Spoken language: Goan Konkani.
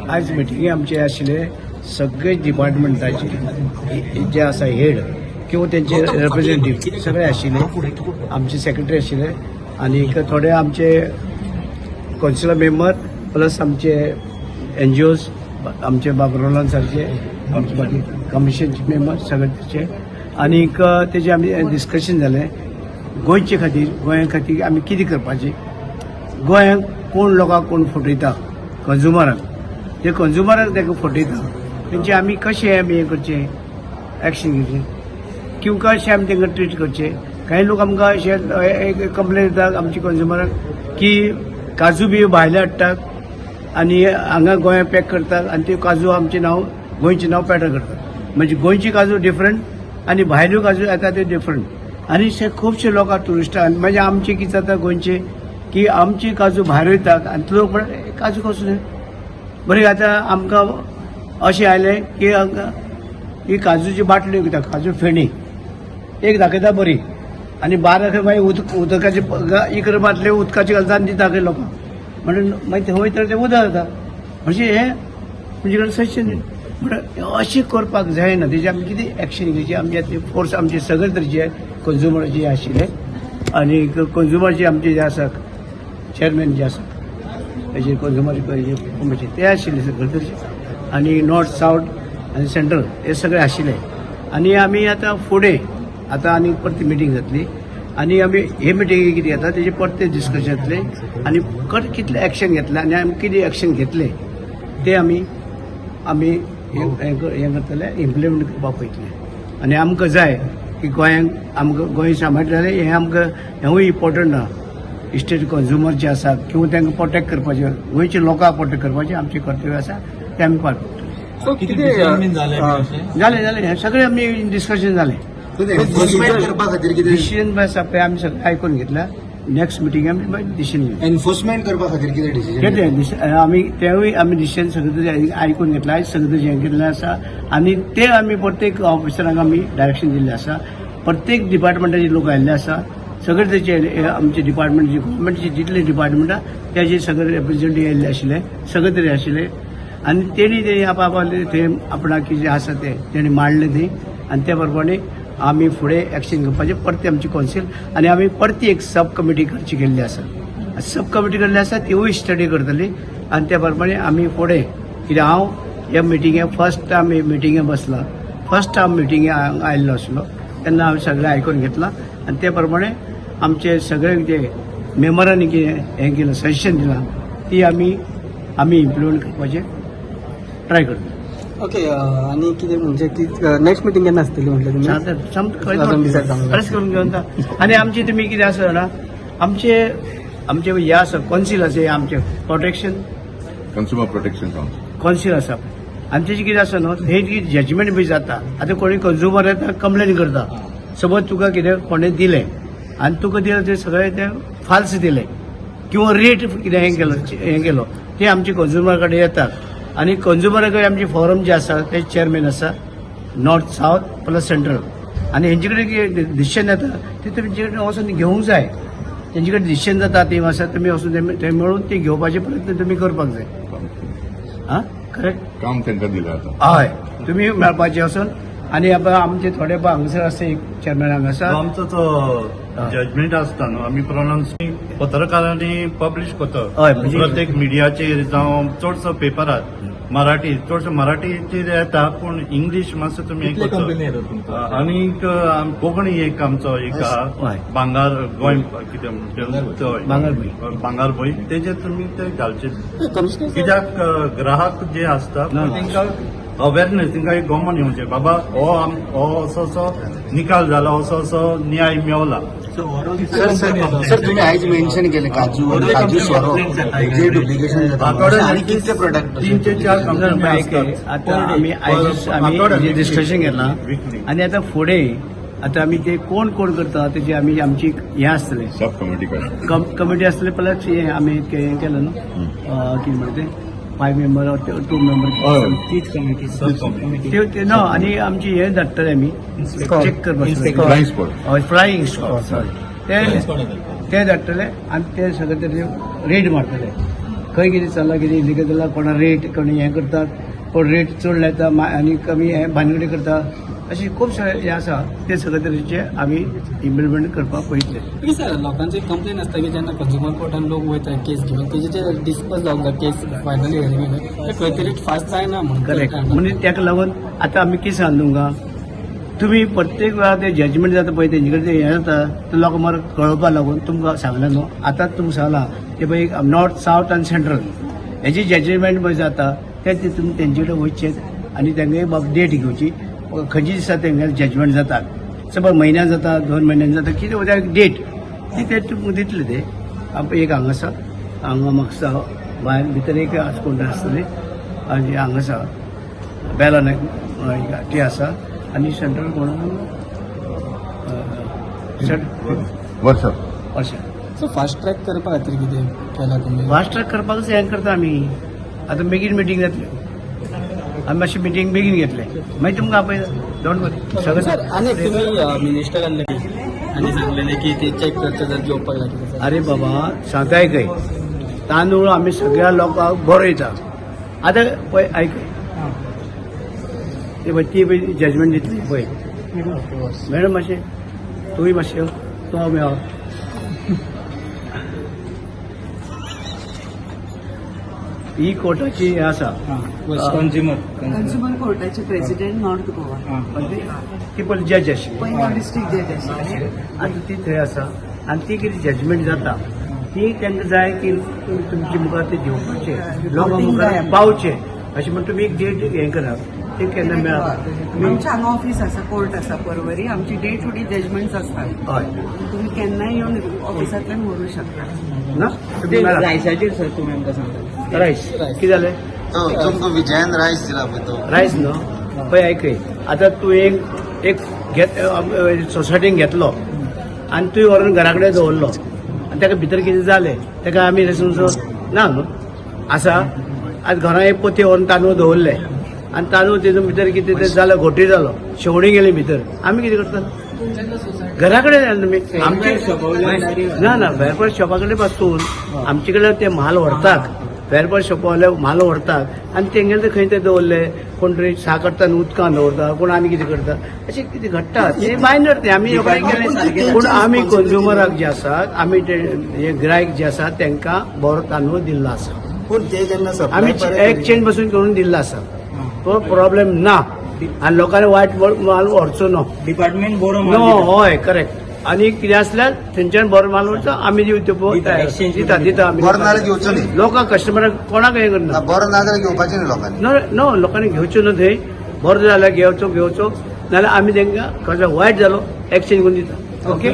आज मिटिंगे आमचे आशिल्ले सगळे डिपार्टमेंटाचे जे आसा हेड किंवा त्यांचे रिप्रेझेंटेटिव्ह सगळे आशिल्ले, आमचे सेक्रेटरी आशिल्ले आनी थोडे आमचे कौन्सिलर मेंबर प्लस आमचे एनजीओज, आमचे बाब रोलन सारखे, आमचे बाकी कमिशनचे मेंबर सगळे तेचे. आनीक तेजे आमी डिस्कशन जालें गोंयचे खातीर, गोंया खातीर आमी कितें करपाचें, गोंयांक कोण लोकांक कोण फटयता, कंज्युमराक, जे कंज्युमराक तांकां फटयता तेंचे आमी कशें आमी हें करचें, एक्शन घेवचें किंवा कशें आमी तांकां ट्रीट करचें. कांय लोक आमकां अशें एक कंप्लेन दितात आमचे कंज्युमराक की काजू बी भायले हाडटात आनी हांगा गोंयांत पॅक करतात आनी त्यो काजू आमचें नांव, गोंयचें नांव पेटर करतात. म्हणजे गोंयची काजू डिफरंट आनी भायल्यो काजू येता त्यो डिफरंट. आनी खुबशे लोक ट्युरिस्टां म्हणजे आमचे कितें जाता गोंयचे की आमची काजू भायर वयतात आनी लोक म्हणटा, "ए, काजू कसले बरें." आतां आमकां अशें आयलें की हांगा ही काजूची बाटली विकता, काजू फेणी एक दाखयता बरी आनी बारा मागीर उदक उदकाचे 11 बाटले उदकाचे घालता आनी दिता खंय लोकांक. म्हणून मागीर थंय वयता तें उदक जाता. म्हणजे हें म्हणजे कडेन सजेशन म्हणून अशें करपाक जायना. तेजी आमी कितें एक्शन घेवची, आमचे ते फोर्स आमचे सगळे तरेचे कंज्युमराचे आशिल्ले आनी कंज्युमरचे आमचे जे आसा चेअरमॅन जे आसा तेजे कंज्युमर ते आशिल्ले सगळे तरेचे आनी नॉर्थ, सावथ आनी सेंट्रल हे सगळे आशिल्ले. आनी आमी आतां फुडें आतां आनी परती मिटींग जातली आनी आमी हे मिटिंगे कितें जाता तेजे परते डिस्कशन जातलें आनी कितलें एक्शन घेतलें आनी आमी कितें एक्शन घेतलें ते आमी आमी हें करतले, इम्प्लिमेंट करपाक पळयतले. आनी आमकां जाय की गोंयांक आमकां गोंय सांबाळटलें जाल्यार हें आमकां हेंवूय इम्पोर्टंट आहा. स्टेट कंज्युमर जे आसा किंवा तांकां प्रोटेक्ट करपाचें, गोंयच्या लोकांक प्रोटेक्ट करपाचें आमचें कर्तव्य आसा, तें आमी पार पडटले. सो कितें कितें डिसिजन बीन जालें बी अशें? जालें जालें, हें सगळें आमी डिस्कशन जालें. एन्फोर्समेंट करपा खातीर कितें? डिसिजन आसा पळय आमी सगळें आयकून घेतलां. नेक्स्ट मिटींग आमी डिसिजन घेवं. एन्फोर्समेंट करपा खातीर कितें डिसिजन? घेतलें आमी तेवूय आमी डिसिजन सगळें आयकून घेतलां, सगळें हें केल्लें आसा आनी ते आमी प्रत्येक ऑफिसरांक आमी डायरेक्शन दिल्लें आसा. प्रत्येक डिपार्टमेंटाचे लोक आयिल्ले आसा, सगळे तेचे आमचे डिपार्टमेंट, गव्हर्मेंटचे जितले डिपार्टमेंटां त्याचे सगळे रिप्रेझेंटेटिव्ह आयिल्ले आशिल्ले, सगळे तरी आशिल्ले. आनी तेणी ते आपआपले ते आपणाक कितें आसा ते तेणी मांडलें थंय आनी त्या प्रमाणे आमी फुडें एक्शन घेवपाचें. परती आमची कौन्सिल आनी आमी परती एक सब कमिटी करची केल्ली आसा. सब कमिटी केल्ली आसा, तिवूय स्टडी करतली आनी त्या प्रमाणे आमी फुडें कित्याक हांव ह्या मिटिंगे फर्स्ट टायम मिटिंगे बसला, फर्स्ट टायम मिटिंगे आयिल्लो आसलो तेन्ना हांवें सगळें आयकून घेतलां आनी ते प्रमाणे आमचे सगळे जे मेंबरांनी कितें हें केलें, सजेशन दिलां, ती आमी आमी इम्प्लिमेंट करपाचें ट्राय करतले. ओके, आनी कितें म्हणजे की नेक्स्ट मिटींग केन्ना आसतली म्हटलें तुमी? अजून decide जावंक ना. खरेंच करून घेवन आनी आमची तुमी कितें आसा जाणा, आमचे आमचे हे आसा कौन्सिल आसा आमचे protection consumer protection council. Council आसा आनी तेजें कितें आसा न्हू, हे कितें जजमेंट बी जाता. आतां कोणी कंज्युमर येता, कंप्लेन करता, सपोज तुका कितें कोणें दिलें आनी तुका दिलें तें सगळें तें फाल्स दिलें किंवा रेट कितें हें केलो, ते आमचे कंज्युमरा कडेन येतात आनी कंज्युमरा कडेन आमचे फोरम जे आसा ते चेअरमॅन आसा नॉर्थ, सावथ प्लस सेंट्रल आनी हेंचे कडेन कितें डिसिशन येता ते तुमचे कडेन वचून घेवंक जाय. तेंचे कडेन डिसिशन जाता ती आसा, तुमी वचून ते मेळून ती घेवपाचे प्रयत्न तुमी करपाक जाय. आं, करेक्ट. काम तांकां दिलां आतां. हय, तुमी मेळपाचे वचून आनी आतां आमचे थोडे हांगासर आसा, एक चेअरमॅन हांगा आसा. आमचो तो जजमेंट आसता न्हू, आमी प्रोनाउन्स पत्रकारांनी पब्लिश करता. म्हणजे- प्रत्येक मिडियाचेर जावं चडसो पेपरार मराठी, चडसो मराठीचेर येता, पूण इंग्लीश मातसो तुमी हें कितले करचो. कंप्लेनी येतात तुमकां? आनीक कोंकणी एक आमचो एक आहा, भांगार गोंय कितें म्हणटा, भांगरभूंय. भांगरभूंय, तेजेर तुमी ते घालचे कित्याक ग्राहक जे आसता ना. तांकां अवेरनेस, तांकां एक गमन येवचें, बाबा हो असो असो निकाल जाला, असो असो न्याय मेवला. सर सर सर, तुम्ही आयज मेन्शन केले काजू आणि काजू सोरो जे डुप्लिकेशन जाता आणि कितले प्रोडक्ट? तीन ते चार कंपनी आसतात. आता आमी आयज आमी आठवड्यात डिस्कशन घेतलां Weekly. आनी आतां फुडें आतां आमी ते कोण कोण करता तेजी आमी आमची हें आसतलें. सब कमिटी काडटा. कमिटी आसतले प्लस हें आमी हें केलें न्हू, कितें म्हणटा तें, फायव मेंबर, टू मेंबर. तीच कमिटी. सब ते ते ना आनी आमची हें धाडटले आमी चॅक करपाक. Flying squad. हय, फ्लायिंग स्क्वॉड, सॉरी, ते ते धाडटले आनी ते सगळे तेजे रेड मारतले. खंय कितें चल्लां, कितें इलिगल चल्लां, कोणा रेट कोण हें करतात, कोण रेट चड लायता आनी कमी हें भानगडी करता, अशें खूब हें आसा. ते सगळे तरेचे आमी इम्प्लिमेंट करपाक पळयतले. ओके सर, लोकांची कंप्लेन आसता की जेन्ना कंज्युमर कोर्टान लोक वयता केस घेवन, तेजे जे डिस्पोज जावंक जाय केस फायनली हियरिंग, ते खंय तरी फास्ट जायना म्हणून. करेक्ट. म्हणजे ताका लागून आतां आमी कितें सांगता तुमकां, तुमी प्रत्येक वेळार ते जजमेंट जाता पळय, तेंचे कडेन हें जाता, ते लोकां मरे कळोवपा लागून तुमकां सांगलें न्हू. आतां तुमकां सांगलां की पळय, नॉर्थ, सावथ आनी सेंट्रल हेजी जजमेंट पळय जाता ते तुमी तेंचे कडेन वचचें आनी तेंगे बाब डेट घेवची, खंयच्या दिसा तेंगे जजमेंट जातात. सपोज म्हयन्यान जाता, 2 म्हयन्यान जाता, कितें वता डेट ती ते तुमकां दितले. ते एक हांगा आसा, हांगा म्हापसा भायर भितर एक कोण आसतली आनी हांगा आसा बेला नायक ती आसा आनी सेंट्रल कोण वर्षा. अशें. सो फास्ट ट्रॅक करपा खातीर कितें केलां तुमी? फास्ट ट्रॅक करपाकच हें करता आमी. आतां बेगीन मिटींग जातली, आमी मातशी मिटींग बेगीन घेतले, मागीर तुमकां आपयता. Don't वरी, सगळें. सर, आनी एक तुमी मिनिस्टरान आनी सांगलेलें की ते चॅक करता जर घेवपाक लागले. अरे बाबा, सांगताय खंय, तांदूळ आमी सगळ्या लोकांक बरो येता. आतां पळय, आयक, ते पळय, ती पळय जजमेंट दितली पळय मॅडम. मातशें तुमी मातशें तो आमी ही कोर्टाची हें आसा. कंज्युमर कंझ्युमर कोर्टाचे प्रेसिडेंट, नॉर्थ गोवा. म्हणजे ती पयली जज आशिल्ली. पयलो डिस्ट्रिक्ट जज आशिल्ले. आतां ती थंय आसा आनी ती कितें जजमेंट जाता ती तांकां जाय की तुमचे मुखार ते दिवपाचे, लोकां मुखार पावचे अशें म्हण तुमी एक डेट हें करात, ते केन्ना मेळा तुमी. आमच्या हांगा ऑफिस आसा, कोर्ट आसा परवरी. आमची डे टू डे जजमेंट्स असतात. हय. तुम्ही केन्नाय येवन ऑफिसांतल्यान व्हरूं शकता. ना, तुमी मेळा. रायसाचेर सर तुमी आमकां सांगता. रायस कितें जालें? तो तुमकां विजयान रायस दिला पळय तो. रायस न्हू, पळय, आयकय, आतां तूं एक एक घेत सोसायटीन घेतलो आनी तुवें व्हरून घरा कडेन दवरलो आनी ताका भितर कितें जालें, ताका आमी रेस्पॉन्सिबल ना न्हू. आसा आतां घरां एक पोती व्हरून तांदूळ दवरले आनी तांदूळ तितून भितर कितें तें जालें, घोटी जालो, शेवणी गेली भितर, आमी कितें करता? घरा कडेन जालें तुमी आमचे ना ना वेरपार शॉपा कडेन पासून आमचे कडेन ते म्हाल व्हरतात. वेरपार शॉपावाले म्हाल व्हरतात आनी तेंगेले ते खंय ते दवरले, कोण तरी साकर उदकान दवरता, कोण आनी कितें करता, अशें कितें घडटा. ते मायनर ते आमी लोकांनी केलें, पूण आमी कंज्युमराक जे आसात, आमी ते हे गिरायक जे आसात तांकां बरो तांदूळ दिल्लो आसा. पूण ते जेन्ना आमी एक्सचेंज पासून करून दिल्लो आसा, तो प्रॉब्लेम ना आनी लोकांनी वायट माल व्हरचो न्हू. डिपार्टमेंट बरो. नो, हय, करेक्ट. आनी कितें आसल्यार थंयच्यान बरो माल व्हरचो, आमी दिवचे दिता दिता आमी. बरो नाजाल्यार घेवचो न्ही. लोकांक, कस्टमराक कोणाक हें करना. ना, बरो नाजाल्यार घेवपाचें न्ही लोकांनी. नो नो, लोकांनी घेवचो न्हू थंय. बरो जाल्यार घेवचो घेवचो, नाजाल्यार आमी तांकां कसो वायट जालो एक्सचेंज करून दिता. ओके.